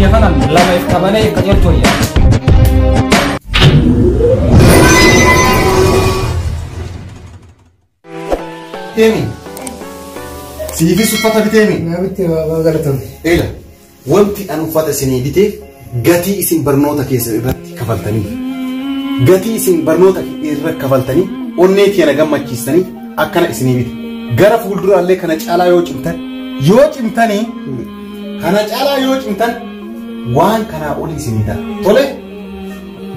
kiyya kanaan lama if qabanee if qajeelchu wayya. Deemi. Siifis uffata biteemi. Naa bitte baabaa galatame. Eela wanti an uffata isinii biteef gatii isin barnoota keessa irratti kafaltanii gatii isin barnoota irra kafaltanii onnee tiyya na gammachiistanii akkana isinii bite. Gara fuulduraallee kana caalaa yoo cimtan yoo cimtanii kana caalaa yoo cimtan waan kanaa olii isinii ta'a. Tole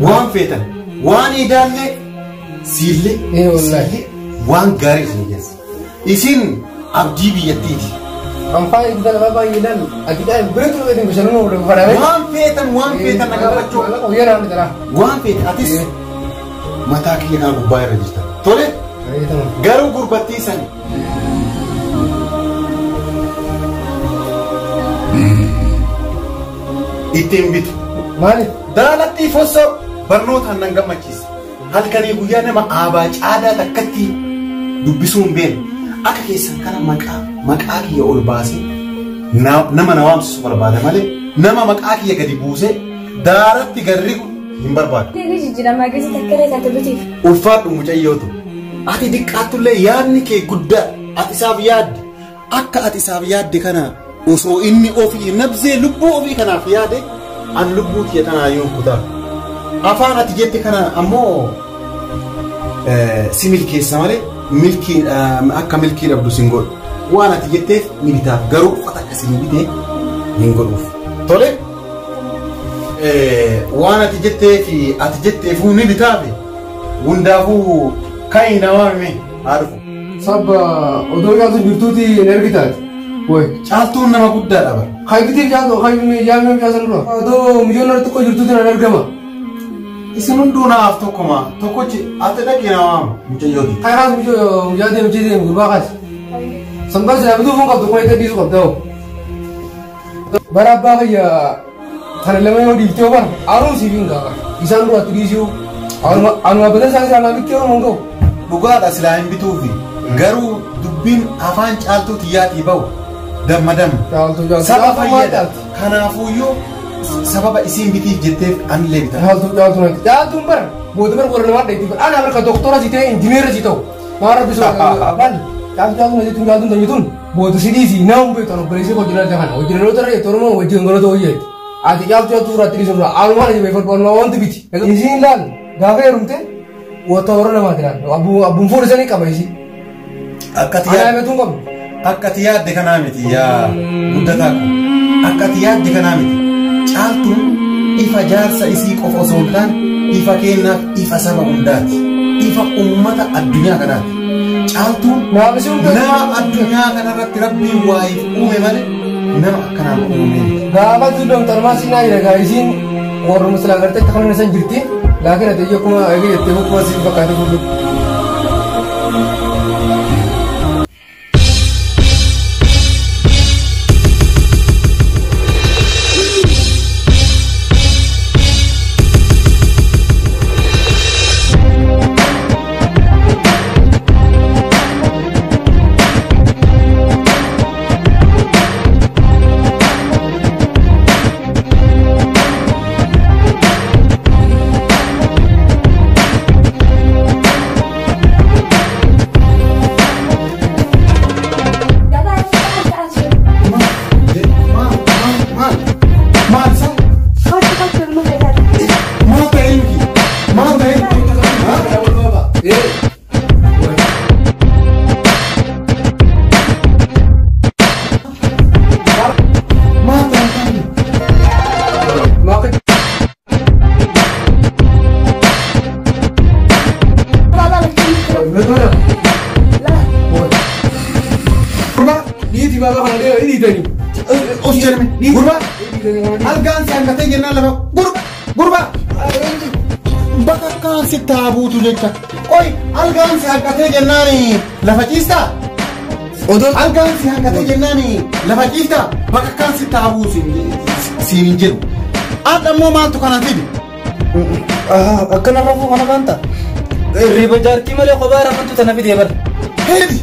waan feetan waan idaallee siillee Ee wallaahi. siillee waan gaarii isinii keessa. Isin abdii biyyattiiti. Anfaa ibsa lafa baay'ee ilaalu. Ati dhaa bira ture beekin bashannanuu godhu fadhaa. Waan feetan na gaafachuu. Guyyaa naamni taraa. Waan feete atis mataa kiyya kana gubbaa irra jirta. Tole garuu gurbattii sani. Ittiin bitu. Maaliif? Daalattii fossoo barnootaan nan gammachiisa. Halkanii guyyaa nama aabaa caadaa takkatti dubbisuu hin beekne. Akka keessan kana maqaa kiyya ol baasee nama na waamsisu barbaada malee nama maqaa kiyya gadi buusee daaratti garri hin barbaadu. Deebii jijjiiramaa keessatti akka irra taate bitiif. Ulfaadhu mucayyootu. Ati diqqaattullee yaadni kee guddaa ati isaaf yaadde akka ati isaaf yaadde kana osoo inni ofii nabzee lubbuu ofii kanaaf yaade an lubbuu kiyya tanaa yoo kutaa. Afaan ati jette kana ammoo si milkeessa malee milkii akka milkii dhabdu sin godhu. Waan ati jetteef ni bitaaf garuu uffata akkasii ni bitee hin godhuuf. Tole waan ati jetteef ati jetteefuu ni bitaafi hundaafuu kan namaa hime haa dhufu. Sabba odoo caaltu jirtuuti hin ergitaati. Woy. Caaltuun nama guddaadha bara. Haybitiin caaltu haybini jaamni caaltu dura. Odoo mijoon xiqqoo jirtuuti hin argama. Isin hunduu naaf tokkuma tokkochi ati dhaqee nama waama mucayyooti. Kairaas mijoo mijaa deemu jee deemu gurbaa kaas. Sanbaa silaa bituu fuun qabdu kun eegga dhiisuu qabda hoo. Bara abbaa kiyya kana lama yoo dhiiftee bara aruun siif hin gaafa. Isaan dura ati dhiisuu anuma badan isaanii silaa bittee oromoon ga'u. Dhugaadha silaa hin bituufi garuu dubbiin afaan caaltuu tiyyaatii bahu damma damma. Caaltu caaltu. Saba fayyada. Kanaafuyyuu sababa isiin bitiif jetteef anillee bitaa. Caaltu caaltu natti. Caaltuun bara booda bara warra namaa dheetti bara ana barka doktora si ta'e injineera si ta'u. Maa rabbi sun laal caaltu caaltu natti tun caaltuun tanyituun booda si dhiisi nama hin beektu obboleessi hojii dhala kana hojii dhaloota irra jettu oromoon wajjin galata hojii jetti. Ati caaltu caaltu furaatti dhiisu irraa anuma kana jabeeffadhu anuma wanti biti. Isiin laal gaafa heerumte wata warra namaati laal abbuun fuudhu sanii qaba isii. Akka ati Ana yaadde himatuun qabdu. akka ati yaadde kanaa miti yaa guddataa ko. Akka ati yaadde kanaa miti. Caaltuun ifa jaarsa isii qofa osoo hin taane ifa kennaaf ifa saba hundaati. Ifa uummata addunyaa kanaati. Caaltuun Naaf isin hunda nama addunyaa kanarratti rabbiin waa'eef uume malee nama akkanaan uume miti. Gaafa duudhamu tarmaa siinaa jira gaa isiin warra silaa gartee akka kana san jirti laakiin ati ija kuma eegi jettee akkuma siin fakkaate fuudhu. Gabaa caaltu. Maal maal maal isaa? Kottu kottu ilma feetaati. Maal ta'e miti? Maal ta'e? Maal ta'e? Baabaa lakkiin Lama. lama. Gurbaa Dhiiti baabaa kana dheeraa dhiitanii. os jedhame gurbaa algaan si hanqatee jennaan lafa gurbaa bakka akkaan si taabuutu jecha qoy algaan si hanqatee jennaan lafa ciistaa Odoo algaan si hanqatee jennaan lafa ciistaa bakka akkaan si taabuu siin hin jedhu adda immoo maaltu kana fide Akkana rafuu kana baanta. Riba jaartii malee kophaa rafantu tana fidee bara. heedi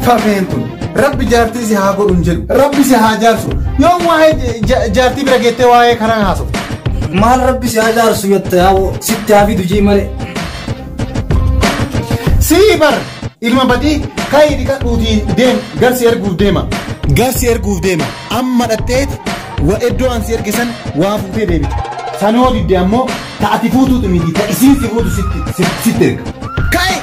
fafeen tun Rabbi jaartii si haa godhu hin jedhu. Rabbi si haa jaarsu. Yoom waa'ee jaartii bira geettee waa'ee kanaa haasofta? Maal rabbi si haa jaarsu jette haa sitti haa fidu jii malee. Sii bar ilma badii ka'ii dhiqadhuutii deem garsi erguuf deema. Garsi erguuf deema. Amma dhatteeti iddoo an si ergisan waa fuutee deebite. Sanoo didde ammoo ta'ati fuutuutu miti ta isiin si fuutu sitti erga. Ka'e!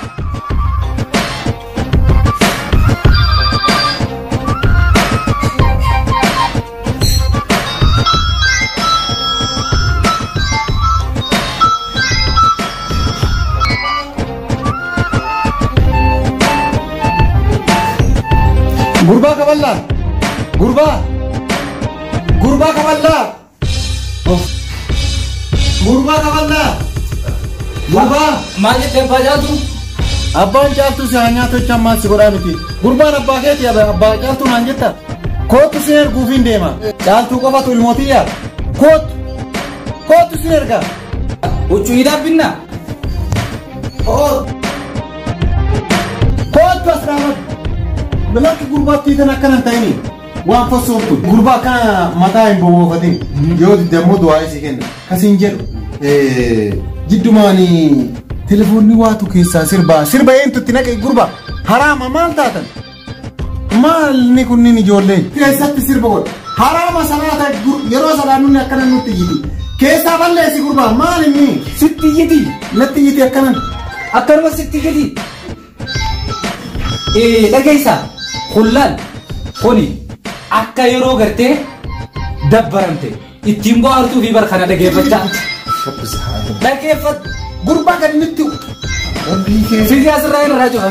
Gurbaa kaballaa! Gurbaa! Gurbaa kaballaa! Gurbaa kaballaa! Gurbaa! Maal jettee abbaa caaltuu? Abbaan caaltuu si haa nyaatu jecha ammaan si godhaa miti. Gurbaan abbaa keeti abbaa caaltuu naan jetta. Kootu sin erguufiin deema. Caaltuu qofatu ilmootiyya. Kootu! Kootu sin erga. Huccuu hidhaa binnaa? Kootu as dhaabadhu. Lakki gurbaattii tan akkana hin ta'ini. Waan fossooftu. Gurbaa akkana mataa hin boboofatin. Yoo didde ammoo du'aa isii kenna. Kasiin jedhu jiddumaani telefoonni waatu keessaa sirbaa. Sirba eentu itti naqe gurbaa. Haraama maal taatan? Maalni kunniin ijoolleen? Keessatti sirba godha. Haraama salaata yeroo salaanonni akkana nutti iyyiti. Keessaa balleessi gurbaa maal inni? Sitti iyyiti. Natti iyyiti akkanan. Akkanuma sitti iyyiti. Dhageessaa. Hullaan kuni akka yeroo gartee dabbaramte ittiin bohaartuu fi bar kana dhageeffachaa. Dhageeffadhu. Gurbaa kan inni itti Fiizii asirraa inni irraa cufa.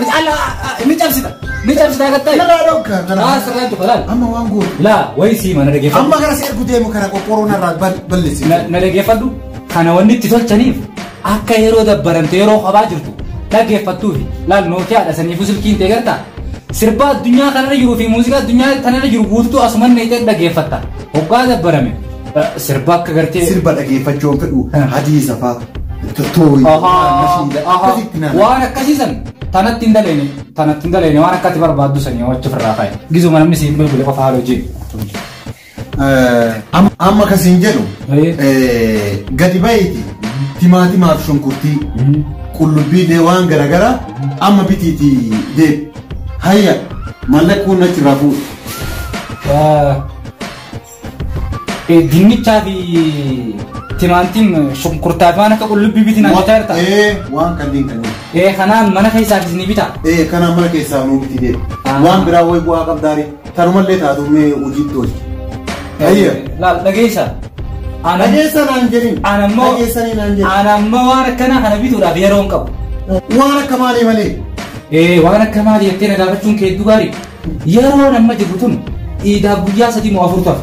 Ni cabsita. Ni cabsita akka ta'e. Narraa dhokka kana. Asirraa cufa laal. Amma waan gootu. Laa wayi sii mana dhageeffadhu. Amma gara si ergu deemu kana qoqqooroo narraa balleessi. Na dhageeffadhu. Kana wanni itti tolchaniif akka yeroo dabbaramte yeroo kophaa jirtu dhageeffattuufi laal nookiyaadha saniifuu silkiin ta'e gartaa. Sirba addunyaa kanarra jiruu fi muuziqaa addunyaa kanarra jiru guutuutu asuman neetee dhageeffatta. Hoggaa dabbarame sirba akka gartee. Sirba dhageeffachuu hin fedhu hadiisa fa'aa tooyi akkasitti naan. Waan akkasiisan tanatti hin daleene waan akkatti barbaaddu sanii wachi ofirraa ka'e. Gizuma namni siin bilbile qofa haala hojii. Amma kasiin jedhu gadi bahiiti timaatimaaf shunkurtii qullubbiilee waan garaagaraa amma bitiitii deebi. Hayya mallaquun achirraa fuudhu. Dinnichaa fi timaantiin shunkurtaa fi waan akka qullubbii bitinaa jecha jirta. Waan kanneen kanneen. Kanaan mana keessaaf isin bitaa? Kanaan mana keessaaf nuu biti deema. Waan biraa wayi bu'aa qabdaare tanumallee taatu mee hojiitti oolchi. Hayya. Laal dhageessa. Dhageessa naan jedhin. Dhageessanii naan jedhin. Ana ammoo waan akkanaa kana bituudhaaf yeroo hin qabu. Waan akka maalii malee? Waan akka maalii jettee na gaafachuun kee hedduu gaarii. Yeroon amma jirru tun iidaaf guyyaa 3 moo 4 ta'a.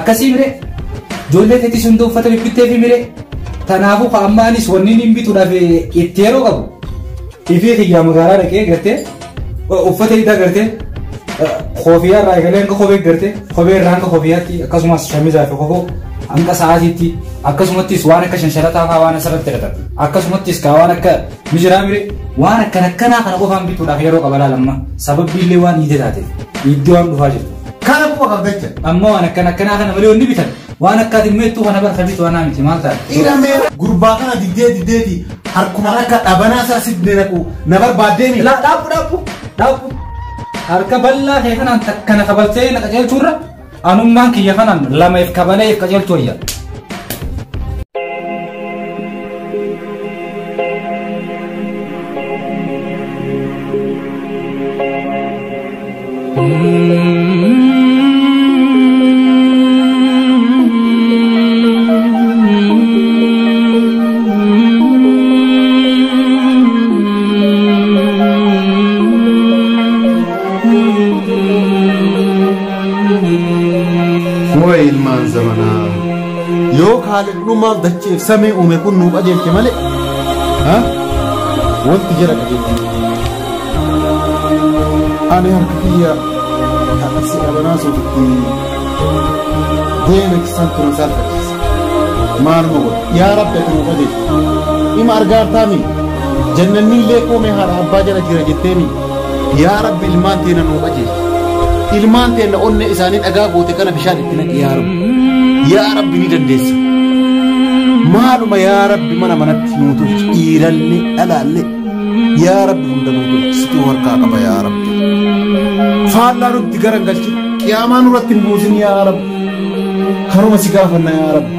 Akkasii miree ijoollee keetis hunda uffata bibbittee fi miree kanaafuu amma anis wanni inni bituudhaaf itti yeroo qabu. Ifee kiyyaa magaalaa dhaqee gartee uffata iidaa gartee koofiyaa irraa eegalee hanga kophee gartee kophee irraa hanga koofiyaatti akkasumas shamizaa fi kofoo hanga sa'aatiitti akkasumattis waan akka shanshalataa fa'aa waan asirratti hidhatan akkasumattis kaa waan akka mijiraa miree waan akkana akkanaa kana qofaan bituudhaaf yeroo qaba laalamma sababbi illee waan iidee taateef iiddoo waan dhufaa jirtu. Kana quba qabdacha. Amma waan akkana akkanaa kana malee wanni bitan waan akka dhimmeettuu kana barta bitu anaa miti maal taate. Iramee gurbaa kana diddee diddeeti harkuma akka dhabanaa isaa sitti naqu na barbaaddeemi. Laa dhaabbu dhaabbu dhaabbu harka bal'aa kee kanaan takkana kabaltee na qajeelchuurra anummaan kiyya kanaan lama if kabalee if qajeelchuu wayya. Way ilmaan zamanaa yoo kaaliqnummaaf dacheef samii uume kun nuu qajeelche malee wanti jira qajeelche. Ani harka kiyya si dhabanaa suufitti deeme kisan turan saalfachiisa. Maaluma godha yaa rabbi ati nuu qajeelche. Ima argaartaami jannannillee koomee haadha abbaa jala jira jetteemi yaa rabbi ilmaan teena nuu qajeelche. Ilmaan teenna onnee isaanii dhagaa goote kana bishaan itti naqi yaa Rabbi. Yaa Rabbi ni dandeessa. Maaluma yaa Rabbi mana manatti nuu tolchi dhiirallee dhalaallee yaa Rabbi hunda nuu tolchi situu harkaa qaba yaa Rabbi. Faallaa nutti garan galchi qiyaamaa nurratti hin buusin yaa Rabbi. Kanuma si gaafanna yaa Rabbi.